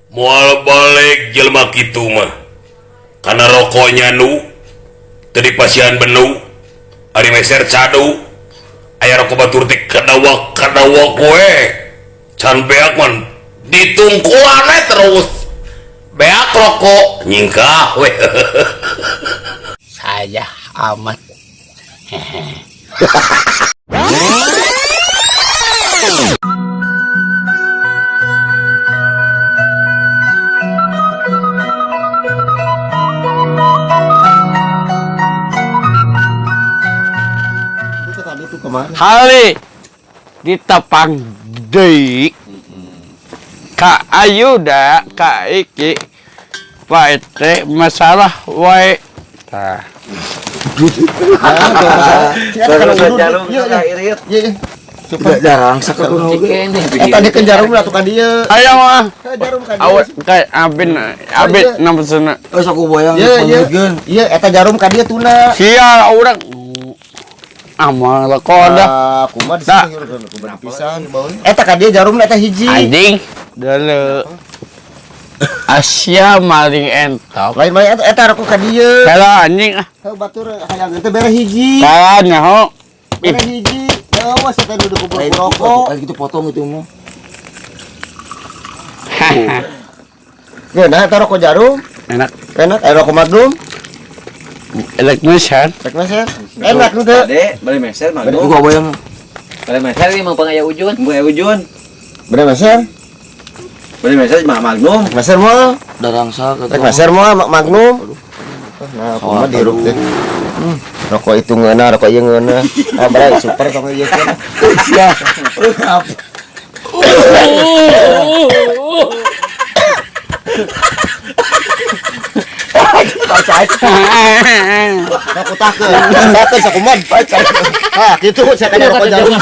Moal balik jelema kitu mah kana rokoknya nu teu dipasihan benu ari meser cadu aya rokok batur teh kadawak kadawak we can beak man ditungkulan we terus beak rokok nyingkah we. Saya amat. Hali ditepang deui ka Ayuda ka Iki Pak teh masalah wae tah. Tidak jarang sakit Eta di jarum lah tukang dia. Ayo mah. Jarum ka dia. Awet kayak abin abin nafsuna. Oh, sok bayang Iya, iya. Iya, eta jarum ka dia tuna. Sia urang amal koda. Ah, kumaha di sini kumaha pisan. Eta ka dia jarum eta hiji. Anjing dulu. Asia maling entok. Lain maling eta eta rokok ka dieu. Salah anjing ah. Heuh batur hayang teh bere hiji. Salah nyaho. Bere hiji. Awas eta nu dikubur ku rokok. Gitu potong itu mah. Geunah eta rokok jarum. Enak. Enak aya rokok Magnum. Elek meser. Rek meser. Enak nu teu. Ade, beli meser Magnum. Gua bayang. Beli meser ini mau pengaya ujun. Pengaya ujun. Bere meser. Beli meser mah Magnum. Rek meser moal. Darangsa Rek meser moal Magnum. Nah, kumaha dihirup teh. Rokok itu ngeunah, rokok ieu ngeunah. Ah, barai super tong ieu teh. Sia. Aku takut, takut sakuman. Ah, gitu saya kena rokok jarum.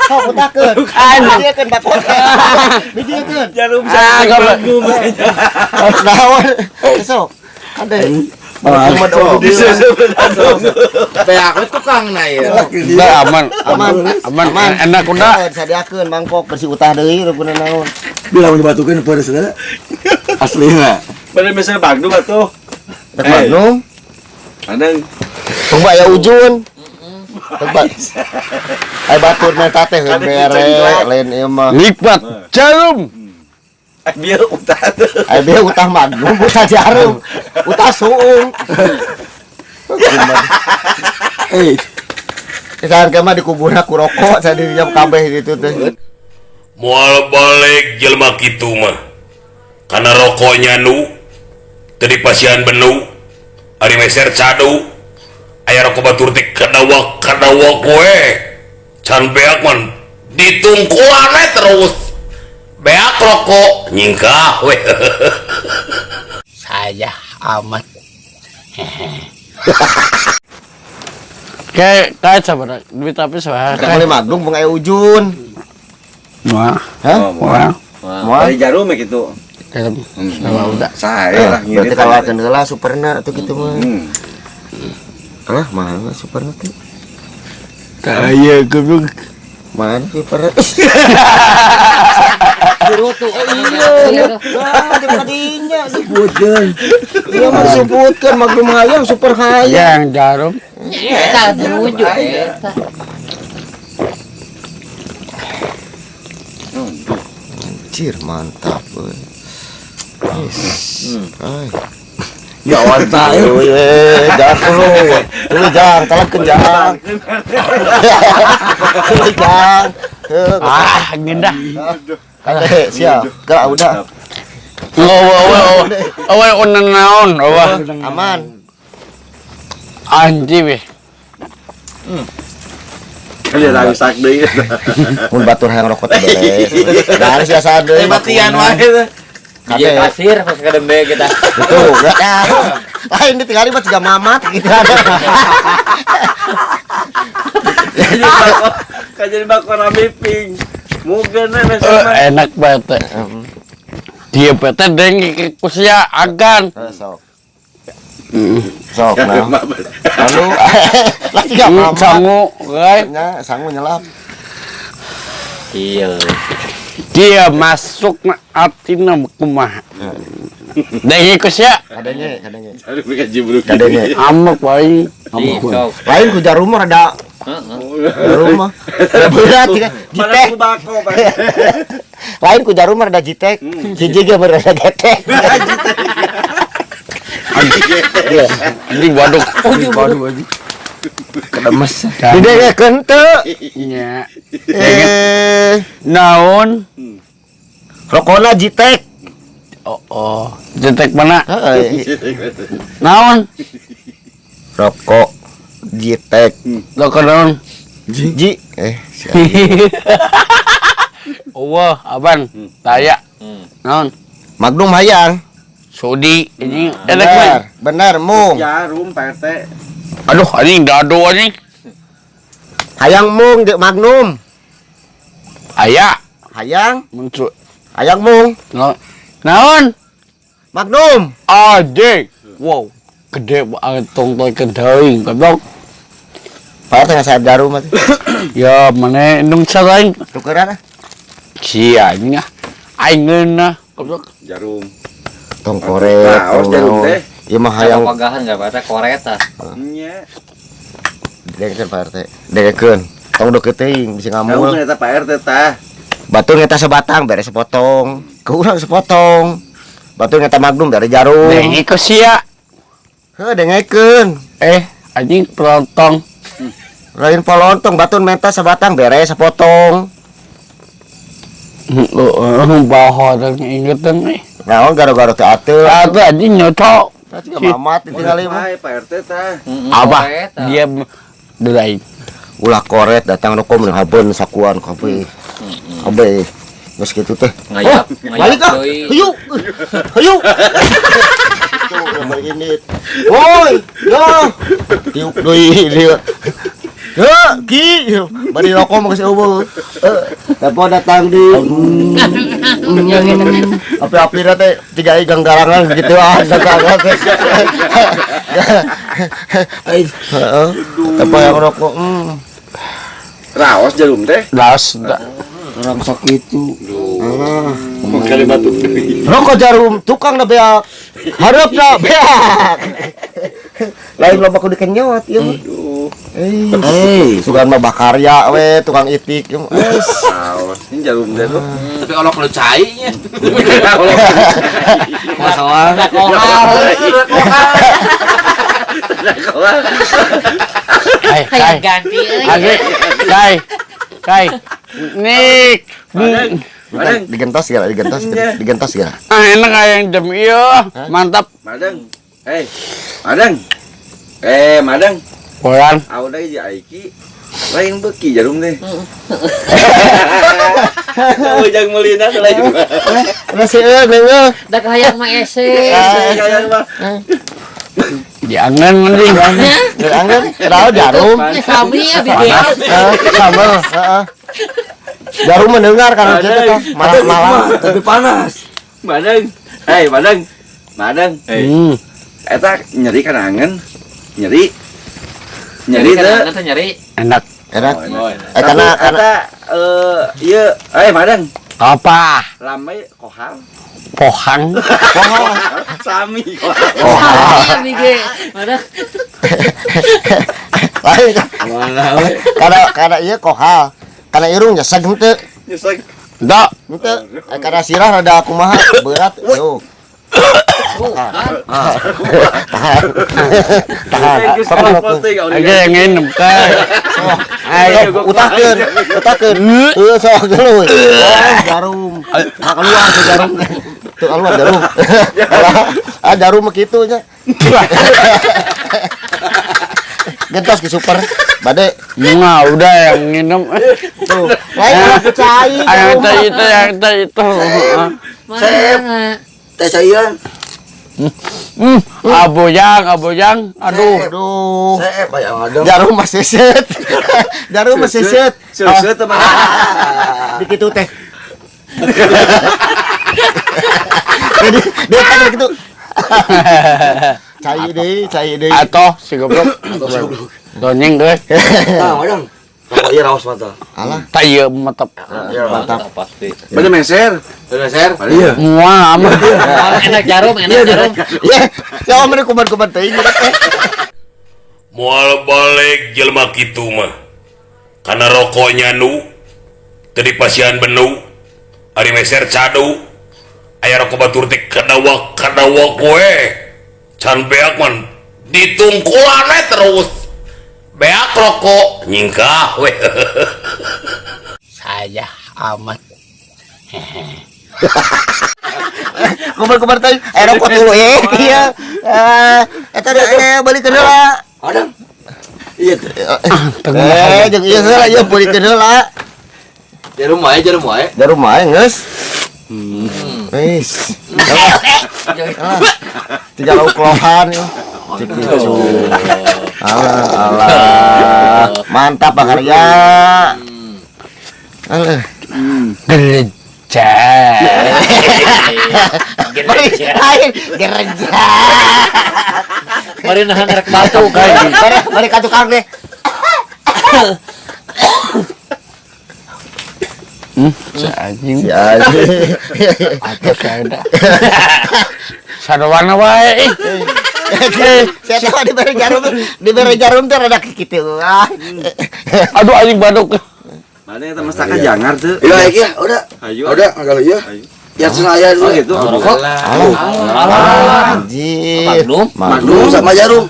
Aku takut. Bijiekeun bakon. Bijiekeun. Jarum Ah, goblok. Naon? Besok. Ade. Teh aku tukang na ya. Udah aman, aman, aman, enak udah. Sadiakeun mangkok bersih utah deui rupana naon. Bila mau dibatukeun pedes saudara. Aslina. Beli meser Magnum atuh. Rek Magnum. Anang Tunggu aya ujun. Tunggu. Ai batur meta teh bere lain ieu mah. Nikmat jarum. biar utah. Ai bieu utah Magnum, utah jarum, utah suung. Eh, Kisaran mah dikubur ku rokok saya dirinya kabeh gitu teh. Moal balik jelema kitu mah kana rokoknya nu teu dipasihan benu ari meser cadu aya rokok batur teh kadawak kadawak we can beak man ditungkulan we terus beak rokok nyingkah we. Saya amat. Kayak kayak sabar duit tapi sabar. Rek meuli Magnum bung aya ujun. Wah, Hah? wah, Moal. Beli jarum ya gitu. dalam sama udah. Saya lah Berarti kalau akan heula superna atuh kitu mah. Ah, mana superna teh? Kayak goblok. Mana superna? Surutu. Oh iya. Wah, di kadinya. sebutkeun. Iya mah disebutkeun Magnum hayang super hayang. Yang jarum. Eta wujud eta. Anjir, mantap euy. Yes. Ay. Ya warta. Euy, jangan dulu. Dulu jangan, telepon jangan. Dulu jangan. Ah, ngendah. Kade, siap. Gerak udah. Oh, oh, oh, oh, naon, oh, Aman. anjing weh. Kan dia rusak deui. Mun batur hayang rokok teh beres. Da harus biasa deui. Matian wae teh. Dia pasir pas ke dembe kita. Itu. Lain ditinggali mah tiga mamat gitu ada. Jadi bako, kan jadi bako rame ping. Mungkin meser mah. Enak banget. Dia bete deng kusia agan. Sok. Sok nah. Lalu lah tiga mamat. Sangu, guys. Nya sangu nyelap. Iya. Dia masuk na artina kumaha. Denge ku sia. Kadenge, kadenge. Aduh, kajibruk. Kadenge. Amek wae. Lain ku jarum mah rada. Jarum mah. Rada berat ya. Mana Jitek. ku bako, Pak. Lain ku jarum mah rada jitek. Hiji ge mah rada getek. Anjing waduk. Waduh anjing. Kedemes. Didengekeun teu. Nya. Eh, Naon? Rokona jitek. Oh, oh. Jetek mana? Heeh. Naon? Rokok jitek. Rokok naon? Ji eh si Wah, aban. Taya. Naon? Magnum hayang. Sudi ini enak Benar, mah. benar mung. Jarum, Pak RT. Aduh, anjing dado anjing. Hayang mung jeung Magnum. Aya. Hayang, Muncul. hayang mung. No. Naon? Magnum. Anjing. Wow, gede banget tongtol kedaing goblok. Pak RT ngasih jarum mah. Ya, mana indung saraing. Tukeran ah. Sia anjing ah. Aing ngeunah goblok. Jarum. Tong koret. Nah, Tong jarum naon. teh. Ieu mah hayang Pagahan enggak Pak RT koret ah. Nya. dengekeun Pak RT. Dengekeun. Tong deukeut teuing bisa Jarum ngamul. eta Pak RT tah. Batur ngeta sebatang beres sepotong. Ke urang sepotong. Batur ngeta Magnum beres jarum. Denge ke sia. Heuh dengekeun. Eh, anjing pelontong. Lain polontong batur menta sebatang beres sepotong. Bahwa ingetan eh. Naon garo-garo teu ateu. Atuh anjing nyocok. Tah juga mamat ditinggali mah. Bae Pak RT tah. Apa? Dia delain. Ulah koret datang rokok mun habeun sakuan kabeh. Kabeh. Geus kitu teh. Ngayap, Oh, balik ngayap ah. deui. Hayu. Hayu. Tuh, balik ini. Woi, yo. Tiup deui dieu. Yo, ki. Bari rokok mah geus eueuh. Telepon datang di. Api-api teh tiga ganggarangan gitu ah, ganggarangan teh. Heeh. Telepon yang rokok. Raos jarum teh. Las. Orang sok itu. Kali batuk deui. Rokok jarum tukang na beak. Harapna beak. Lain loba kudu dikenyot ieu mah. Aduh. Eh, sugan mah bakarya we, tukang itik ieu mah. Es. Raos ini jarum teh tuh. Tapi olok lu cai nya. Masalah. Kai, kai. Hayang ganti euy. Ade, kai. Kai. Nik. Madeng. Madeng. Digentos segala, digentos, digentos segala. Ah, enak ayang jam iya. Mantap. Madeng. Hei. Madeng. Eh, Madeng. Koran. Audah di Aiki. Lain beuki jarum teh. Oh, jangan melina tuh lain. Udah sih euy, euy. Da hayang mah ese. Kayak mah. Jangan mending. Jangan raos jarum. Ya sami ya bibir. Sambel, heeh. Jarum mendengar kan gitu tah, malah-malah. Tapi panas. Madeng. Hei, Madeng. Madeng. Hei. Eta nyeri kanangan. Nyeri. Nyeri teh. Nyeri nyeri. Enak. Enak. Oh, Eh karena karena eta ieu eh Madeng. Apa? Lamai kohal. Pohang. Sami kohal. Sami ya bibir. Mana? lain Mana we. karena karena ieu kohal. Karena irung nyeseg henteu. Nyesek. Dok. Henteu. Eh, karena sirah rada kumaha berat. Yo. Tahan. Tahan. Geus Sok rokok. penting audah. Aja yang nginep kai. Ayo. Utakeun, utakeun. Heuh sok geluy. Oh, jarum. Tah keluar tuh jarum. Tuh keluar jarum. Ah jarum mah kitu nya. Gentos ke super. Bade Nah, udah yang nginep. tuh. Lain aku cai. Ayo itu itu yang itu itu. Mana? Teh cairan. Aboyang, aboyang. Aduh. Aduh. Saya bayang ada. Jarum mah seset. Jarum mah seset. Seuseuh teh mah. Di kitu teh. Jadi dia kan gitu. Cai deui, cai deui. Atau si goblok. Donyeng deh. Nah, madang. Rokok ieu raos mata. Alah, Tak ieu mantap. mantap. Pasti. Bade meser. Bade meser. Iya. Mual amat. Enak jarum, enak jarum. Iya, siapa meni kuman-kuman teuing. Moal balik jelema kitu mah kana rokoknya nu teu dipasihan benu ari meser cadu aya rokok batur teh kadawak kadawak we can beak man ditungkulan we terus beak rokok nyingkah we. Saya amat. Kuman-kuman teuing, rokok dulu iya. Eta balik heula. Adang. Iya. Jeung ieu heula ieu balik heula. Jarum wae, jarum wae. Jarum wae geus. Wis. Tiga lauk lohan yo. Cikicu. Alah, alah. Mantap Bang Arya. Alah. Gereja. Mari gereja. Mari nahan rek batu Mari, mari ka tukang deh. Si anjing. Si anjing. Atos ada. Sarwana wae. Saya tahu diberi jarum, diberi jarum teh rada kitu. Aduh anjing baduk. Mana eta mastaka jangar teu. Iya, iya, udah. Ayo. Udah, enggak iya. Ya cenah aya dulu. Oh gitu. Rokok. Alah, anjir. Magnum. Magnum sama jarum.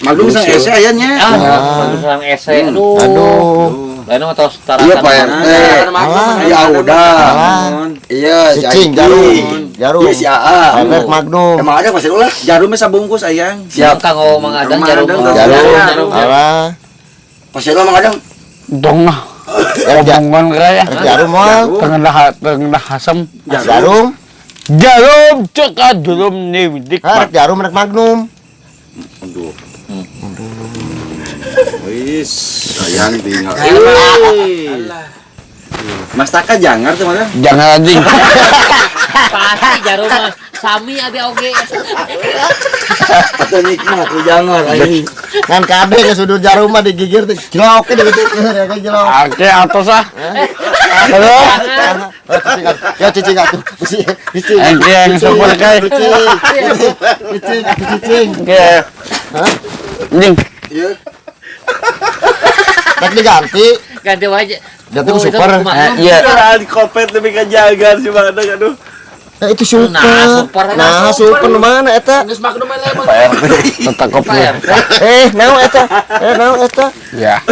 Magnum sang ese aya nya. Ah, Magnum sang ese. Aduh. Aduh. Lain mah tos tarakan. Iya, Pak RT. Ya udah. Iya, si Cicing jarum. Jarum. Iya, si AA. Albert Magnum. Emang ada masih ulah. Jarumnya sabungkus ayang. Siap. Kanggo Mang Adang jarum. Jarum. Alah. Pasir Mang Adang. Dong lah. Omongan kaya. Jarum moal. Tengah asem. Jarum. Jarum cek jarum nih dik. Jarum rek Magnum. Aduh. Wis, sayang tinggal. Mas Taka jangar tuh mana? Jangan anjing. Pasti jarum mah sami abi oge. Atau nikmat lu jangan anjing. Ngan kabeh ke sudut jarum mah digigir teh. Jelok gitu ya jelok. Oke, atos ah. Halo. Ya cicing atuh. Cicing. Anjing super kai. Cicing, cicing. Oke. Hah? Anjing. Iya. Rek diganti. Ganti wae. Ganti ku super. Iya. Di kopet lebih ke jagar sih Bang aduh. Nah, itu super. Nah, super. Nah, super nu mana eta? Geus Magnum lemon. Tetap kopi. Naon eta? Naon eta? Ya.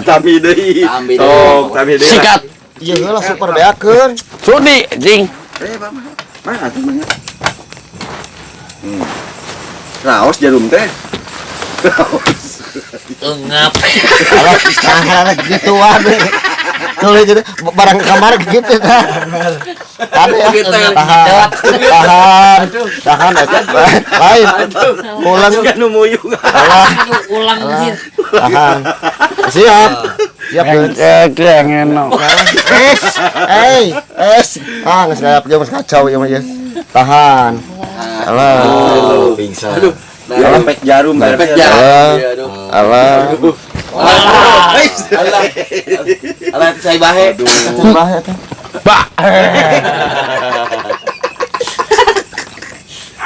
Tami deui. Tok, tami deui. Sikat. Iya heula super beakeun. Sudi anjing. Pak. Mah atuh mah. Raos jarum teh. Raos. Engap. Alah, tahan gituan. Tuh gitu, barang ke kamar gitu tah. Tahan ya. Tahan. Tahan. Tahan eta. Lain. Ulang kan nu muyung. Alah, Aduh, ulang anjir. tahan. Siap. Siap, Yang Es, es. Ah, geus gayap geus kacau ieu mah ieu. Tahan. Alah. Pingsan. Aduh. Lepek jarum, Lepek jarum. Alah. Alah. Alah. Alah saya bahe. Bahe eta. Ba.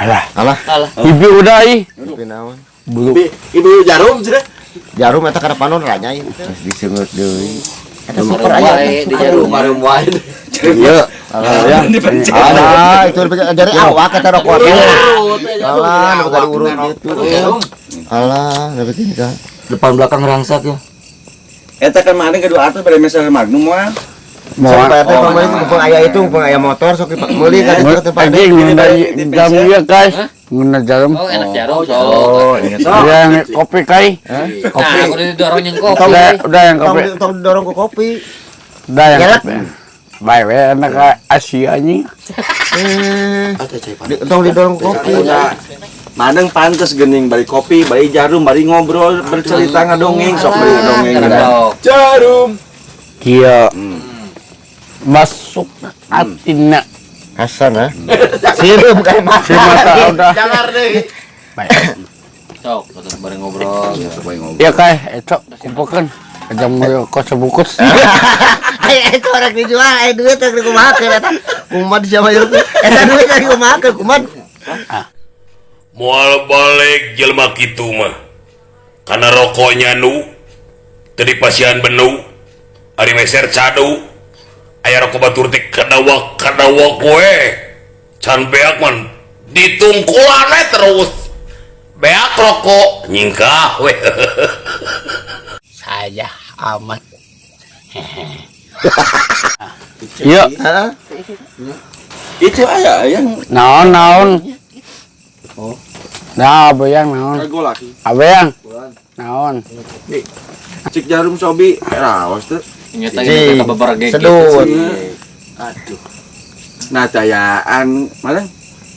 Alah. Alah. Alah. Ibu udah ih. Ibu naon? Belum. Ibu jarum cenah. Jarum eta kana panon ranyai. Geus diseungeut deui. Eta super aya. Di jarum. Jarum wae. Iya. Alah ya. Alah, itu dari awak eta rokok teh. Alah, nu buka diurut gitu. Alah, nepi ka. Depan belakang rangsak ya. Eta kan mana ke 200 pada meser Magnum moal. Sok Pak RT pamali mumpung aya itu, mumpung aya motor sok meuli ka ditu teh Pak. Anjing jam ieu guys. Ngena jarum. Oh, enak jarum sok. Oh, ingat. Yang kopi kai. Kopi. Nah, udah didorong yang kopi. Udah yang kopi. Tong didorong ke kopi. Udah yang kopi. Baik, enak Asia anjing. Tong didorong ke kopi. Madeng pantes gening bari kopi, bari jarum, bari ngobrol, bercerita ngadongeng, sok bari ngadongeng. Jarum. Kieu. Masuk atina. Hasan ah. Sirup kayak mata. Si mata udah. Jangan deh. Baik. Sok, bareng ngobrol. Ya kai, eta kumpulkeun. Jam kok sebungkus. Ay, itu orang dijual, ay duit yang dikumahakeun eta. Kumaha di siapa ieu? Eta duit yang dikumahakeun, kumaha? Moal balik jelema kitu mah. Kana rokoknya nu teu dipasihan benu, ari meser cadu. Aya rokok batur teh kadawak-kadawak we. Can beak man ditungkulan we terus. Beak rokok nyingkah we. Saya amat. Iya. Itu aya yang naon naon. Oh. Nah, abayang naon. Abayang. Naon. Cik jarum sobi rawas tuh. Sedut. Aduh. Nah, dayaan malah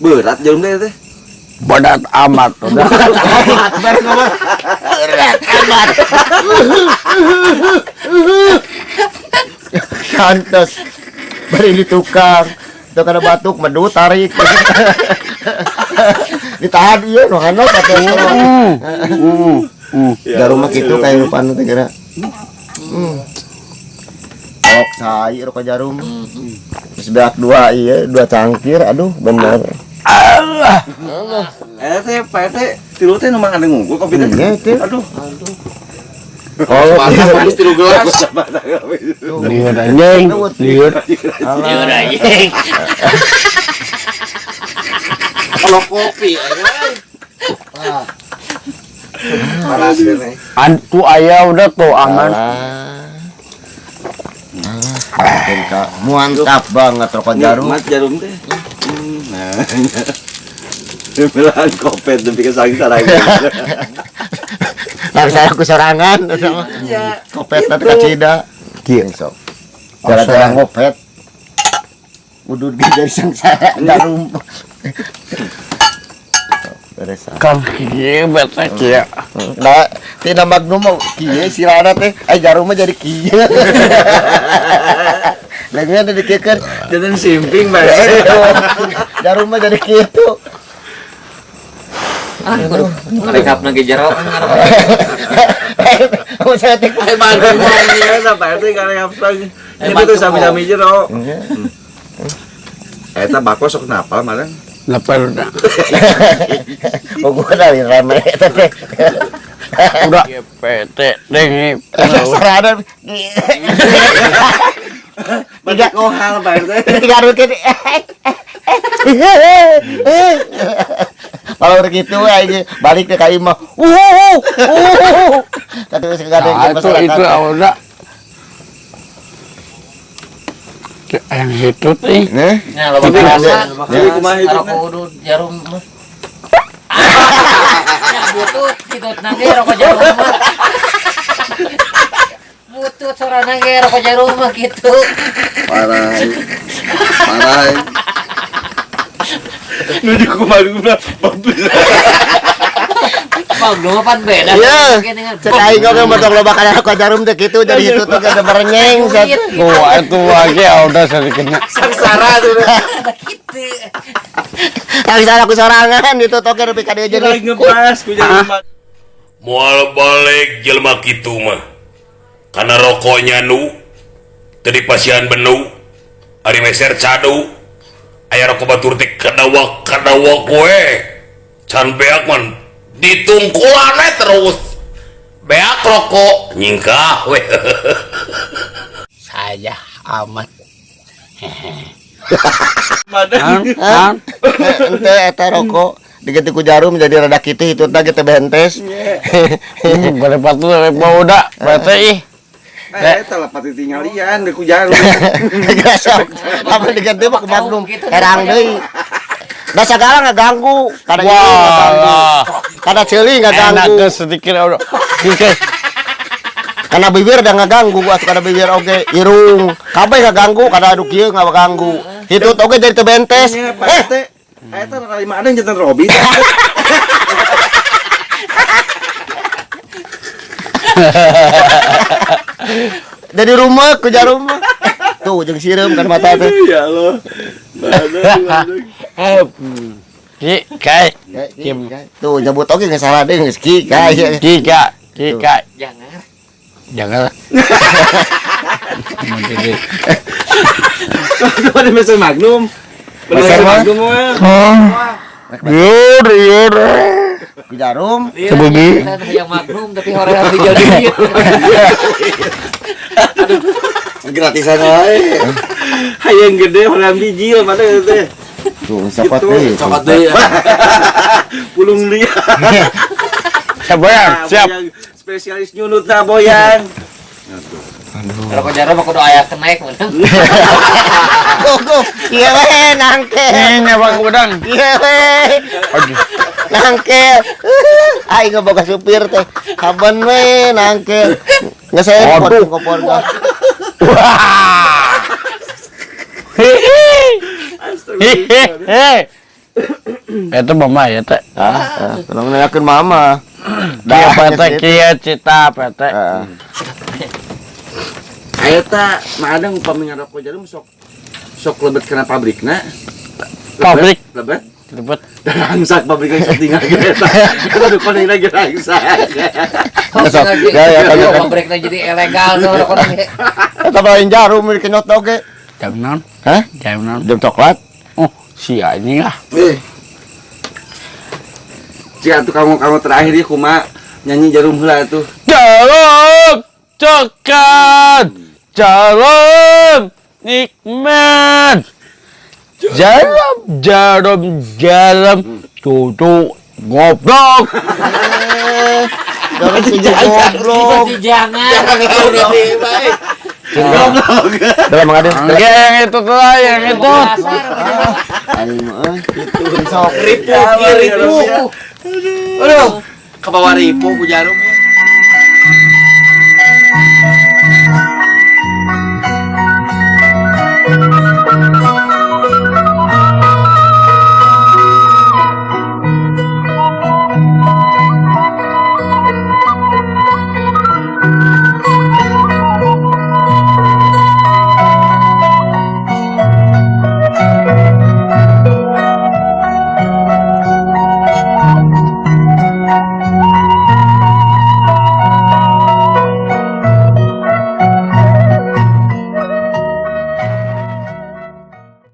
berat jarum teh teh. Berat amat udah. Berat amat. Berat amat. Kantes. Bari di tukang. Itu kana batuk medu tarik. Ditahan ieu nu handap atuh. Jarum mah kitu kahirupan teh geura. Rok cai rokok jarum. Terus beak dua iya, dua cangkir, aduh bener. Allah. Eh teh Pak RT tilu teh nu mangan ngungkul kopi teh. Aduh. Aduh. Oh, habis tilu gelas. Lieur anjing, lieur. Lieur anjing. Kalau kopi ah. Panas ini. Antu aya udah tuh aman. Mantap banget rokok jarum. Nikmat jarum teh. Nah. Belahan kopet demi kesangsaraan. Langsung aku sorangan. Iya. Kopet nanti kacida. Kieu sok. Cara-cara ngopet. Udud jadi sangsara jarum. Beres. Kan kieu bete kieu. Nah, tina Magnum mah kieu silana teh, ai jarum mah jadi kieu. Lengan teh dikiekeun jadi simping bae. Jarum mah jadi kitu. Ah, ngerekap lagi jero. Oh, saya teh bantu ya Pak RT karekap lagi. Itu sami-sami jero. Eta bako sok napal malah. Napal udah. Oh, gua dari rame eta teh. Udah PT dengi. Sarana. Banyak kohal Pak RT. Digarukeun. Kalau begitu aja balik ke kayu mah. Kata nah, itu udah. Yang hitut ih. Nya loba rasa. Kumaha hitutna? Rokok jarum mah. Nya butut hitutna ge rokok jarum mah. Butut sorana ge rokok jarum mah kitu. Parah. Parah. Nuju kumaha bagus. Magnum pan beda. Iya. Cek aing oge motor loba kana rokok jarum teh kitu jadi hitut teh kada berenyeng. Wah, itu lagi udah sedikitnya. Sangsara tuh. Kitu. Sangsara ku sorangan ditut oge nepi ka dieu jadi. Ngebas ku jarum. Moal balik jelema kitu mah. Kana rokoknya nu teu dipasihan benu, ari meser cadu. Aya rokok batur teh kadawak-kadawak we. Can beak man ditungkulan we terus. Beak rokok nyingkah we. Saya amat. Ente eta rokok diganti ku jarum jadi rada kitu hitutna ge teh bentes. Bale patu bau udah bete ih. Eta lepat ditinggalian ku jarum. Apa diganti mah ku Magnum herang deui. Da sagala ngaganggu, kada ieu ngaganggu. Kada ceuli ngaganggu. Enak sedikit udah. Kana bibir da ngaganggu atuh kana bibir oge irung. Kabeh ngaganggu, kada anu kieu ngaganggu. Hitut oge jadi teu bentes. Eta rada lima ada jantan Robi. Dari rumah ke jarum mah. Tuh jeung sireum kan mata teh. Ya Allah. Ki kai. Tuh nyebut oge geus salah deui geus ki kai. Ki ka, ki kai. Jangan. Jangan. Mau jadi. Sok pada meser Magnum. Meser Magnum mah. Yur, yur. Ku jarum. Sebugi. Yang Magnum tapi hoream bijil dikit. Gratisan wae. Hayang gede hoream bijil mana itu teh. Tuh, cokot deui. Cokot deui. Pulung dia. Siap, siap. Spesialis nyunut na boyan. Kalau kau jarum aku doa ayah kenaik menang. Go. Ieu we nangke. Ini apa bedang? Ieu we. Nangke. Aing boga supir teh. Kaban we nangke. Geus saya Aduh. kopor gua. Wah. Hehehe. Itu mama ya teh. Ah, tolong nanyakeun mama. Kieu PT kieu cita PT. Heeh. Eta mah ada upami ngarokok jarum sok sok lebet kana pabrikna. Pabrik. Lebet. Lebet. Rangsak pabrikna sok tinggal ge eta. Eta nu konengna ge rangsak. Sok. Ya ya kan. Pabriknya jadi ilegal sama rokok ge. Eta lain jarum dikenyot oge. Jam naon? Hah? Jam naon? Jam coklat. Oh, si anjing lah. Cik atuh kamu terakhir ya kumaha nyanyi jarum heula atuh. Jarum coklat. Jarum nikmat. Jarum jarum jarum cucu goblok. Jarum si goblok. Jangan. Goblok. Dalam Mang Ade. Enggak yang itu tuh lah, yang itu. Aing mah euy. Sok. Ripu, ripu. Aduh, kebawa ripu ku jarum.